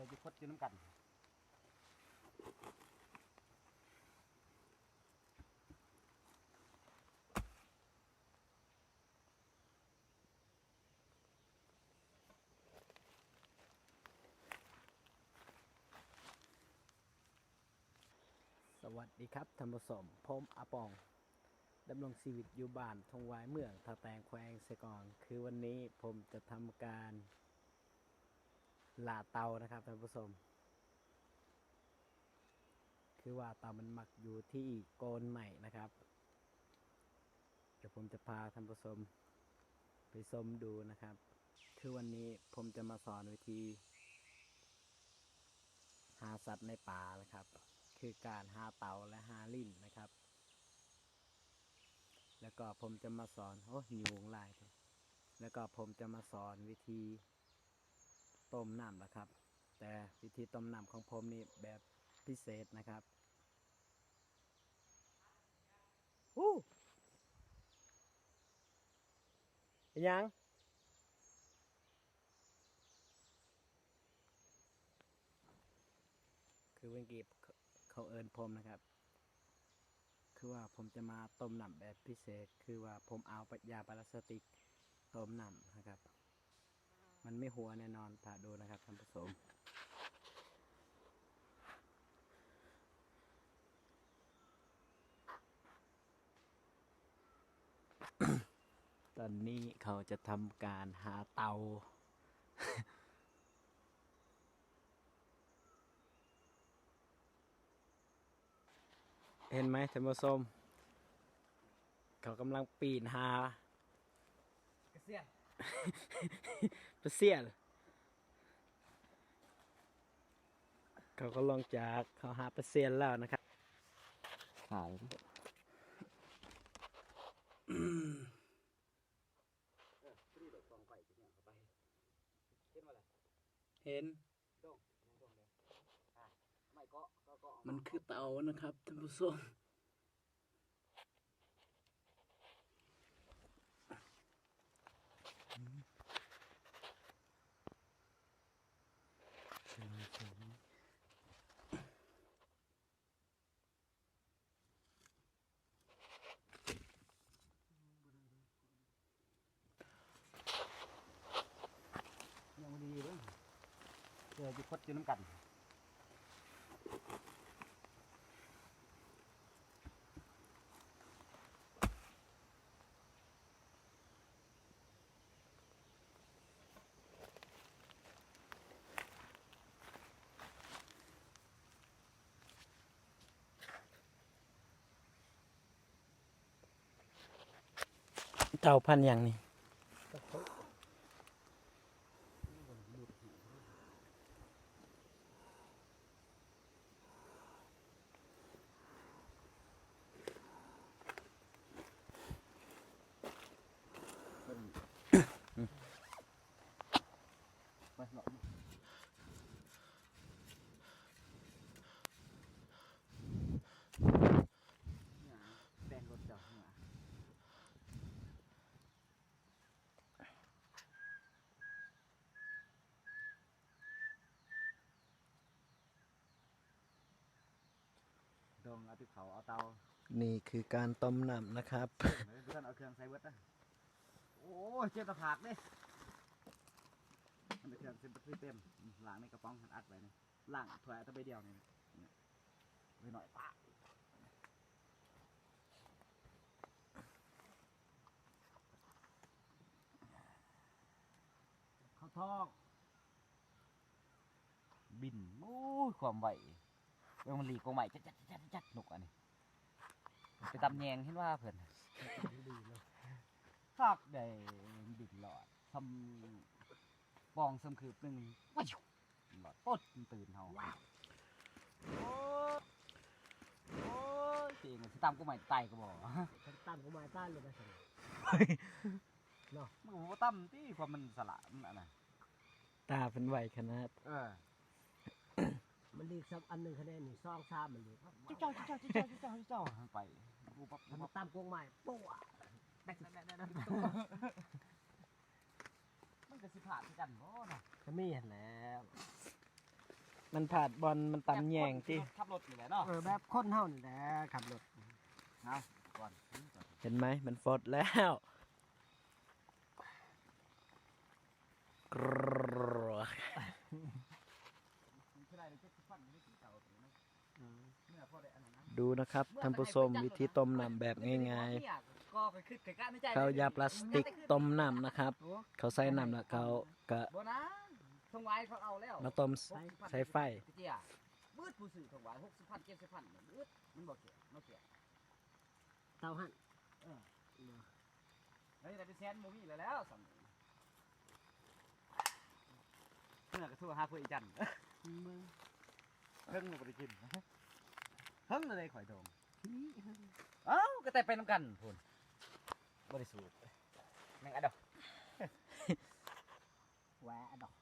ຢູ່ຄົດຢູ່ນຳກັນ. ສະຫວັດດີຄັບທ່ານຜູ້ຊົມ, ຜົມອາປອງ ດຳລົງຊີວິດຢູ່ບ້ານທົ່ງຫວາຍ ເມືອງທ່າແຕງ ແຂວງເຊກອງ. ຄືວັນນີ້ຜົມຈະທຳການລ່າເຕົານະຄັບທ່ານຜູ້ຊົມ. ຄືວ່າເຕົາມັນມັກຢູ່ທີ່ໂກນໄມ້ນະຄັບ. ດຽວຜົມຈະພາທ່ານຜູ້ຊົມໄປຊົມດູນະຄັບ. ຄືວັນນີ້ຜົມຈະມາສອນວິທີຫາສັດໃນປ່ານະຄັບ, ຄືການຫາເຕົາ ແລະ ຫາລີ້ນນະຄັບ. ແລ້ວກໍຜົມຈະມາສອນ, ໂອ້ຍ ຍຸງຫຼາຍເດ. ແລ້ວກໍຜົມຈະມາສອນວິທີຕົ້ມນ້ຳນະຄັບ, ແຕ່ວິທີຕົ້ມນ້ຳຂອງຜົມນີ້ແບບພິເສດນະຄັບ. ຮູ້ ເປັນຫຍັງ? ຄືເມື່ອກີ້ເຂົາເອີ້ນຜົມນະຄັບ, ຄືວ່າຜົມຈະມາຕົ້ມນ້ຳແບບພິເສດ, ຄືວ່າຜົມເອົາຢາປາຣາສຕິກຕົ້ມນ້ຳນະຄັບ. ມັນມີຫົວແນ່ນອນ, ຖ້າດູນະຄັບທ່ານຜູ້ຊົມ. ຕອນນີ້ເຂົາຈະທຳການຫາເຕົາ. ເຫັນໄໝທ່ານຜູ້ຊົມ? ເຂົາກຳລັງປີນຫາ ປາຊຽນ ປາຊຽນ. ເຂົາກໍລົງຈາກ ເຂົາຫາປາຊຽນແລ້ວນະຄັບ. ຂາຍ ເອີ ພໍດີດອກກອງໄຟຊິຍ່າງເຂົ້າໄປ. ເຫັນບໍ່ລະ? ເຫັນ. ມັນຄືເຕົານະຄັບທ່ານຜູ້ຊົມ. ຍັງບໍ່ດີເບິ່ງ ເອີ ຢູ່ຄົດຢູ່ນຳກັນ. ເຕົາພັນຫຍັງນີ້? ໄປເລາະ ແປງລົດເຈົ້າ ດອງເອົາຕິບເຂົ້າເອົາເຕົາ. ນີ້ຄືການຕົ້ມນ້ຳນະຄັບ. ເອີ ບໍ່ທັນເອົາເຄື່ອງໃສ່ເບິດນະ. ໂອ້ຍ ເຈັບໜ້າຜາກເດ້. ມັນເອົາເຄື່ອງໃສ່ເບິດຄືເຕັມ. ອືມ ລ້າງໃນກະປ໋ອງຫັ້ນ ອັດໄວ້ນີ້. ລ້າງຖ້ວຍເອົາແຕ່ໃບດຽວນີ້ ໃບໜ້ອຍປະ ເຂົ້າທ້ອງ ບິນ. ໂອ້ຍ ຄວາມໄວ ເບິ່ງມັນຫຼີກກົງໄມ້ ຈັດໆໆໆ ນົກອັນນີ້ ໄປຕຳແຍງເຫັນວ່າເພິ່ນ ຄັກໃດ໋ ບິນລອດ ສ່ຳປ່ອງສ່ຳຄືບໜຶ່ງ ລອດໂປດ ມັນຕື່ນເຮົາ. ໂອ້ຍ ໂອ້ຍ ເຈັງ ຊິຕຳກູໄມ້ຕາຍກໍບໍ່ ຕຳກູໄມ້ຕາຍໂລດໄດ້ຊັ້ນເນາະ. ມັນບໍ່ຕຳຕິ ຄວາມມັນສະຫຼາດ ມັນອັນນັ້ນ ຕາເພິ່ນໄວຂະໜາດ. ເອີ ມັນລີກຊ້ຳອັນໜຶ່ງຄະແນນນີ້ ສອງສາມມັນລີກ ເຈົ້າ ເຈົ້າ ເຈົ້າ ເຈົ້າ ເຈົ້າ ເຈົ້າ ໄປ ມັນຕຳກົງໄມ້ ໂປ້ ມັນກໍຊິພາດຄືກັນບໍ່ນະ? ກໍມີຫັ້ນແຫຼະ. ມັນພາດບ່ອນມັນຕຳແຍງຕິ? ແບບຄົນຂັບລົດນີ້ແຫຼະເນາະ. ເອີ ແບບຄົນເຮົານີ້ແຫຼະຂັບລົດ. ເອົາກ່ອນ ເຫັນໄໝ? ມັນຟົດແລ້ວ. ກຣ- ເອີ ເມື່ອພໍໄດ້ອັນນັ້ນນະ ດູນະຄັບທ່ານຜູ້ຊົມ, ວິທີຕົ້ມນ້ຳແບບງ່າຍໆ. ເຂົາຢາພລາສຕິກຕົ້ມນ້ຳນະຄັບ. ເຂົາໃສ່ນ້ຳແລ້ວເຂົາກະ ບໍ່ນະ ທອງຫວາຍເຂົາເອົາແລ້ວ ມາຕົ້ມໃສ່ໄຟ. ເບິດຜູ້ຊື້ທອງຫວາຍ ຫົກສິບພັນ ເຈັດສິບພັນ ເບິດ ມັນບໍ່ແກ່ ບໍ່ແກ່. ເຕົາຫັ້ນ ເອີ ເອີ ໄດ້ເປັນແສນບໍ່ມີແລ້ວ ແລ້ວສ່ຳນີ້. ເມື່ອກະໂທຫາພວກອີຈັນ ເບິ່ງ ເຫິງບໍ່ໄດ້ກິນ ເຫິງແລ້ວເດ້ຂ້ອຍດອງ. ເອົ້າ ກະແຕ່ໄປນຳກັນພຸ້ນ ບໍ່ໄດ້ສູດ ແມ່ງອະດອກ ແວະອະດອກ.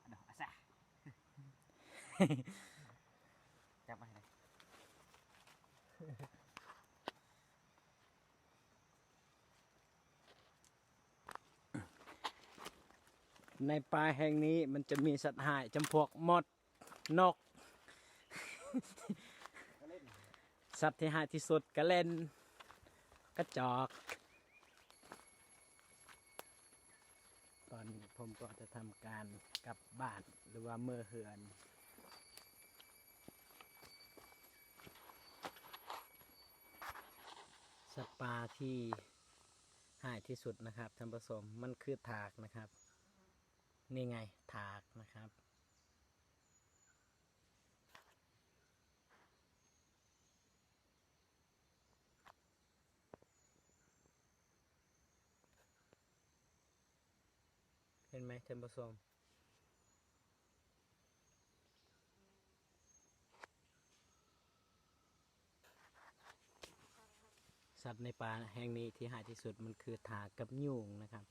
ອັນດອກອາຊາ ຈັບມາໃຫ້ແດ່. ໃນປ່າແຫ່ງນີ້ມັນຈະມີສັດຮ້າຍຈຳພວກມົດ ນົກ ສັດທີ່ຮ້າຍທີ່ສຸດກະເລັນ ກະຈອກ. ຕອນນີ້ຜົມກໍຈະທຳການກັບບ້ານ ຫຼືວ່າເມືອເຮືອນ. ສັດປ່າທີ່ຮ້າຍທີ່ສຸດນະຄັບທ່ານຜູ້ຊົມ ມັນຄືທາກນະຄັບ. ນີ້ໄງ ທາກນະຄັບ. ເຫັນໄໝທ່ານຜູ້ຊົມ? ສັດໃນປ່າແຫ່ງນີ້ທີ່ຮ້າຍທີ່ສຸດມັນຄືທາກກັບຍຸງນະຄັບ.